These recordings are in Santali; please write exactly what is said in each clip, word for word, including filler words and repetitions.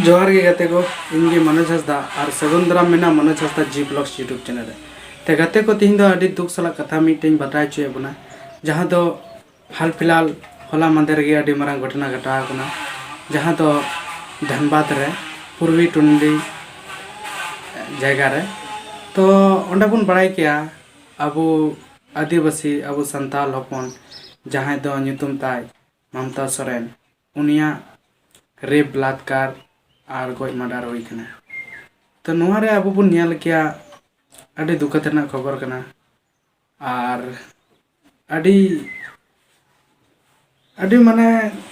ᱡᱚᱦᱟᱨ ᱜᱮ ᱜᱟᱛᱮ ᱠᱚ, ᱤᱧ ᱜᱮ ᱢᱚᱱᱳᱡᱽ ᱦᱟᱸᱥᱫᱟ ᱟᱨ ᱥᱟᱹᱜᱩᱱ ᱫᱟᱨᱟᱢ ᱢᱮᱱᱟᱜᱼᱟ ᱢᱚᱱᱳᱡᱽ ᱦᱟᱸᱥᱫᱟ G Vlogs YouTube channel ᱨᱮ᱾ ᱛᱮ ᱜᱟᱛᱮ ᱠᱚ, ᱛᱤᱦᱤᱧ ᱫᱚ ᱟᱹᱰᱤ ᱫᱩᱠ ᱥᱟᱞᱟᱜ ᱠᱟᱛᱷᱟ ᱢᱤᱫᱴᱮᱱ ᱵᱟᱰᱟᱭ ᱦᱚᱪᱚᱭᱮᱫ ᱵᱚᱱᱟ, ᱡᱟᱦᱟᱸ ᱫᱚ ᱦᱟᱞ ᱯᱷᱤᱞᱦᱟᱞ ᱦᱚᱞᱟ ᱢᱟᱫᱷᱮᱨ ᱜᱮ ᱟᱹᱰᱤ ᱢᱟᱨᱟᱝ ᱜᱷᱚᱴᱚᱱᱟ ᱜᱷᱚᱴᱟᱣ ᱟᱠᱟᱱᱟ, ᱡᱟᱦᱟᱸ ᱫᱚ ᱫᱷᱟᱱᱵᱟᱫᱽ ᱨᱮ ᱯᱩᱨᱵᱤ ᱴᱩᱱᱰᱤ ᱡᱟᱭᱜᱟ ᱨᱮ᱾ ᱛᱚ ᱚᱸᱰᱮ ᱵᱚᱱ ᱵᱟᱲᱟᱭ ᱠᱮᱭᱟ, ᱟᱵᱚ ᱟᱹᱫᱤᱵᱟᱹᱥᱤ, ᱟᱵᱚ ᱥᱟᱱᱛᱟᱲ ᱦᱚᱯᱚᱱ ᱡᱟᱦᱟᱸᱭ ᱫᱚ ᱧᱩᱛᱩᱢ ᱛᱟᱭ ᱢᱚᱢᱛᱟ ᱥᱚᱨᱮᱱ, ᱩᱱᱤᱭᱟᱜ ᱨᱮᱯ, ᱵᱞᱟᱛᱠᱟᱨ ᱟᱨ ᱜᱚᱡ ᱢᱟᱰᱟᱨ ᱦᱩᱭ ᱠᱟᱱᱟ᱾ ᱛᱚ ᱱᱚᱣᱟ ᱨᱮ ᱟᱵᱚ ᱵᱚᱱ ᱧᱮᱞ ᱠᱮᱭᱟ, ᱟᱹᱰᱤ ᱫᱩᱠ ᱨᱮᱱᱟᱜ ᱠᱷᱚᱵᱚᱨ ᱠᱟᱱᱟ ᱟᱨ ᱟᱹᱰᱤ ᱟᱹᱰᱤ ᱢᱟᱱᱮ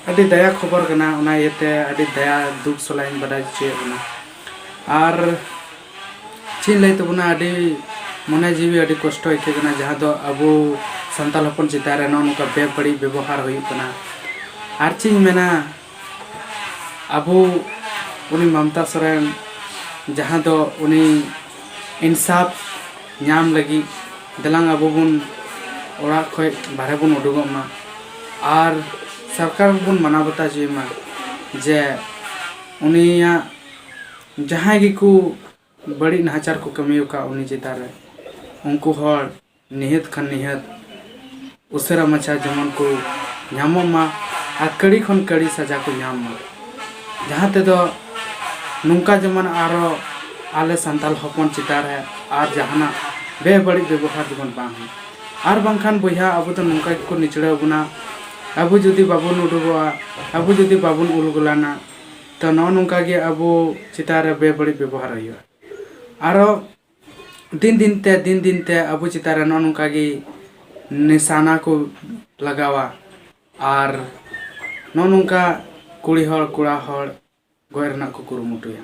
ᱟᱹᱰᱤ ᱫᱟᱭᱟ ᱠᱷᱚᱵᱚᱨ ᱠᱟᱱᱟ᱾ ᱚᱱᱟ ᱤᱭᱟᱹᱛᱮ ᱟᱹᱰᱤ ᱫᱟᱭᱟ ᱫᱩᱠ ᱥᱟᱞᱟᱜ ᱤᱧ ᱵᱟᱰᱟᱭ ᱦᱚᱪᱚᱭᱮᱫ ᱵᱚᱱᱟ᱾ ᱟᱨ ᱪᱮᱫ ᱤᱧ ᱞᱟᱹᱭ ᱛᱟᱵᱚᱱᱟ, ᱟᱹᱰᱤ ᱢᱚᱱᱮ ᱡᱤᱣᱤ ᱟᱹᱰᱤ ᱠᱚᱥᱴᱚ ᱟᱹᱭᱠᱟᱹᱜ ᱠᱟᱱᱟ, ᱡᱟᱦᱟᱸ ᱫᱚ ᱟᱵᱚ ᱥᱟᱱᱛᱟᱲ ᱦᱚᱯᱚᱱ ᱪᱮᱛᱟᱱ ᱨᱮ ᱱᱚᱜᱼᱚ ᱱᱚᱝᱠᱟ ᱵᱮᱵᱟᱹᱲᱤᱡ ᱵᱮᱵᱚᱦᱟᱨ ᱦᱩᱭᱩᱜ ᱠᱟᱱᱟ᱾ ᱟᱨ ᱪᱮᱫ ᱤᱧ ᱢᱮᱱᱟ, ᱟᱵᱚ ᱩᱱᱤ ᱢᱚᱢᱛᱟ ᱥᱚᱨᱮᱱ, ᱡᱟᱦᱟᱸ ᱫᱚ ᱩᱱᱤ ᱤᱱᱥᱟᱯ ᱧᱟᱢ ᱞᱟᱹᱜᱤᱫ ᱫᱮᱞᱟᱝ ᱟᱵᱚ ᱵᱚᱱ ᱚᱲᱟᱜ ᱠᱷᱚᱱ ᱵᱟᱦᱨᱮ ᱵᱚᱱ ᱩᱰᱩᱠᱚᱜ ᱢᱟ᱾ ᱟᱨ ᱥᱚᱨᱠᱟᱨ ᱵᱚᱱ ᱢᱟᱱᱟᱣ ᱵᱟᱛᱟᱣ ᱦᱚᱪᱚᱭᱮ ᱢᱟ ᱡᱮ ᱩᱱᱤᱭᱟᱜ ᱡᱟᱦᱟᱸᱭ ᱜᱮᱠᱚ ᱵᱟᱹᱲᱤᱡ ᱱᱟᱦᱟᱪᱟᱨ ᱠᱚ ᱠᱟᱹᱢᱤ ᱟᱠᱟᱫ ᱩᱱᱤ ᱪᱮᱛᱟᱱ ᱨᱮ, ᱩᱱᱠᱩ ᱦᱚᱲ ᱱᱤᱦᱟᱹᱛ ᱠᱷᱟᱱ ᱱᱤᱦᱟᱹᱛ ᱩᱥᱟᱹᱨᱟ ᱢᱟᱪᱷᱟ ᱡᱮᱢᱚᱱ ᱠᱚ ᱧᱟᱢᱚᱜ ᱢᱟ ᱟᱨ ᱠᱟᱹᱲᱤ ᱠᱷᱚᱱ ᱠᱟᱹᱲᱤ ᱥᱟᱡᱟ ᱠᱚ ᱧᱟᱢ ᱢᱟ, ᱡᱟᱦᱟᱸ ᱛᱮᱫᱚ ᱱᱚᱝᱠᱟ ᱡᱮᱢᱚᱱ ᱟᱨᱚ ᱟᱞᱮ ᱥᱟᱱᱛᱟᱲ ᱦᱚᱯᱚᱱ ᱪᱮᱛᱟᱱ ᱨᱮ ᱟᱨ ᱡᱟᱦᱟᱱᱟᱜ ᱵᱮᱵᱟᱹᱲᱤᱡ ᱵᱮᱵᱚᱦᱟᱨ ᱡᱮᱢᱚᱱ ᱵᱟᱝ ᱦᱩᱭᱩᱜ᱾ ᱟᱨ ᱵᱟᱝᱠᱷᱟᱱ ᱵᱚᱭᱦᱟ, ᱟᱵᱚ ᱫᱚ ᱱᱚᱝᱠᱟ ᱜᱮᱠᱚ ᱱᱤᱪᱲᱟᱹᱣ ᱵᱚᱱᱟ᱾ ᱟᱵᱚ ᱡᱩᱫᱤ ᱵᱟᱵᱚᱱ ᱩᱰᱩᱠᱚᱜᱼᱟ, ᱟᱵᱚ ᱡᱩᱫᱤ ᱵᱟᱵᱚᱱ ᱩᱞᱜᱩᱞᱟᱱᱟ, ᱛᱚ ᱱᱚᱜᱼᱚ ᱱᱚᱝᱠᱟ ᱜᱮ ᱟᱵᱚ ᱪᱮᱛᱟᱱ ᱨᱮ ᱵᱮᱵᱟᱹᱲᱤᱡ ᱵᱮᱵᱚᱦᱟᱨ ᱦᱩᱭᱩᱜᱼᱟ᱾ ᱟᱨᱚ ᱫᱤᱱ ᱫᱤᱱ ᱛᱮ, ᱫᱤᱱ ᱫᱤᱱ ᱛᱮ ᱟᱵᱚ ᱪᱮᱛᱟᱱ ᱨᱮ ᱱᱚᱜᱼᱚ ᱱᱚᱝᱠᱟ ᱜᱮ ᱱᱤᱥᱟᱱᱟ ᱠᱚ ᱞᱟᱜᱟᱣᱟ ᱟᱨ ᱱᱚᱜᱼᱚ ᱱᱚᱝᱠᱟ ᱠᱩᱲᱤ ᱦᱚᱲ, ᱠᱚᱲᱟ ᱦᱚᱲ ᱜᱚᱡ ᱨᱮᱱᱟᱜ ᱠᱚ ᱠᱩᱨᱩᱢᱩᱴᱩᱭᱟ᱾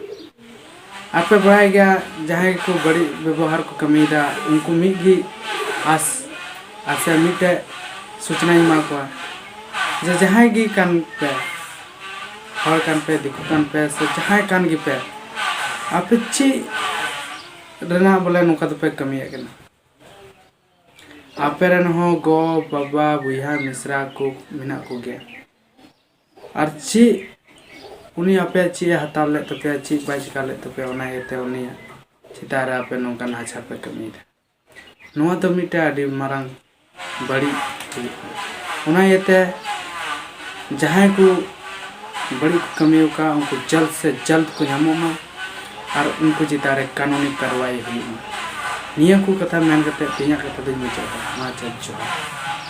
ᱟᱨ ᱯᱮ ᱵᱟᱲᱟᱭ ᱜᱮᱭᱟ, ᱡᱟᱦᱟᱸᱭ ᱠᱚ ᱵᱟᱹᱲᱤᱡ ᱵᱮᱵᱚᱦᱟᱨ ᱠᱚ ᱠᱟᱹᱢᱤᱭᱮᱫᱟ, ᱩᱱᱠᱩ ᱢᱤᱫ ᱜᱮ ᱟᱥ, ᱟᱥᱮ ᱢᱤᱫᱴᱮᱡ ᱥᱩᱪᱱᱟᱧ ᱮᱢᱟ ᱠᱚᱣᱟ ᱡᱮ ᱡᱟᱦᱟᱸᱭ ᱜᱮ ᱠᱟᱱ ᱯᱮ, ᱦᱚᱲ ᱠᱟᱱ ᱯᱮ, ᱫᱤᱠᱩ ᱠᱟᱱ ᱯᱮ, ᱥᱮ ᱡᱟᱦᱟᱸᱭ ᱠᱟᱱ ᱜᱮᱯᱮ, ᱟᱯᱮ ᱪᱮᱫ ᱨᱮᱱᱟᱜ ᱵᱚᱞᱮ ᱱᱚᱝᱠᱟ ᱫᱚᱯᱮ ᱠᱟᱹᱢᱤᱭᱮᱫ ᱠᱟᱱᱟ? ᱟᱯᱮ ᱨᱮᱱ ᱦᱚᱸ ᱜᱚ, ᱵᱟᱵᱟ, ᱵᱚᱭᱦᱟ, ᱢᱤᱥᱨᱟ ᱠᱚ ᱢᱮᱱᱟᱜ ᱠᱚᱜᱮᱭᱟ᱾ ᱟᱨ ᱪᱮᱫ ᱩᱱᱤ ᱟᱯᱮᱭᱟᱜ ᱪᱮᱫ ᱮ ᱦᱟᱛᱟᱣ ᱞᱮᱫ ᱛᱟᱯᱮᱭᱟ, ᱪᱮᱫ ᱵᱟᱭ ᱪᱮᱠᱟ ᱞᱮᱫ ᱛᱟᱯᱮᱭᱟ, ᱚᱱᱟ ᱤᱭᱟᱹᱛᱮ ᱩᱱᱤᱭᱟᱜ ᱪᱮᱛᱟᱱ ᱨᱮ ᱟᱯᱮ ᱱᱚᱝᱠᱟ ᱱᱟᱦᱟᱪᱟᱨ ᱯᱮ ᱠᱟᱹᱢᱤᱭᱮᱫᱟ᱾ ᱱᱚᱣᱟ ᱫᱚ ᱢᱤᱫᱴᱮᱱ ᱟᱹᱰᱤ ᱢᱟᱨᱟᱝ ᱵᱟᱹᱲᱤᱡ ᱦᱩᱭᱩᱜ ᱠᱟᱱᱟ᱾ ᱚᱱᱟ ᱤᱭᱟᱹᱛᱮ ᱡᱟᱦᱟᱸᱭ ᱠᱚ ᱵᱟᱹᱲᱤᱡ ᱠᱚ ᱠᱟᱹᱢᱤ ᱟᱠᱟᱫ, ᱩᱱᱠᱩ ᱡᱟᱞᱫ ᱥᱮ ᱡᱟᱞᱫ ᱠᱚ ᱧᱟᱢᱚᱜ ᱢᱟ ᱟᱨ ᱩᱱᱠᱩ ᱪᱮᱛᱟᱱ ᱨᱮ ᱠᱟᱹᱱᱩᱱᱤ ᱠᱟᱨᱣᱟᱭ ᱦᱩᱭᱩᱜ ᱢᱟ᱾ ᱱᱤᱭᱟᱹ ᱠᱚ ᱠᱟᱛᱷᱟ ᱢᱮᱱ ᱠᱟᱛᱮ ᱛᱮᱦᱮᱧᱟᱜ ᱠᱟᱛᱷᱟ ᱫᱚᱧ ᱢᱩᱪᱟᱹᱫ ᱮᱫᱟ᱾ ᱢᱟ ᱡᱚᱦᱟᱨ᱾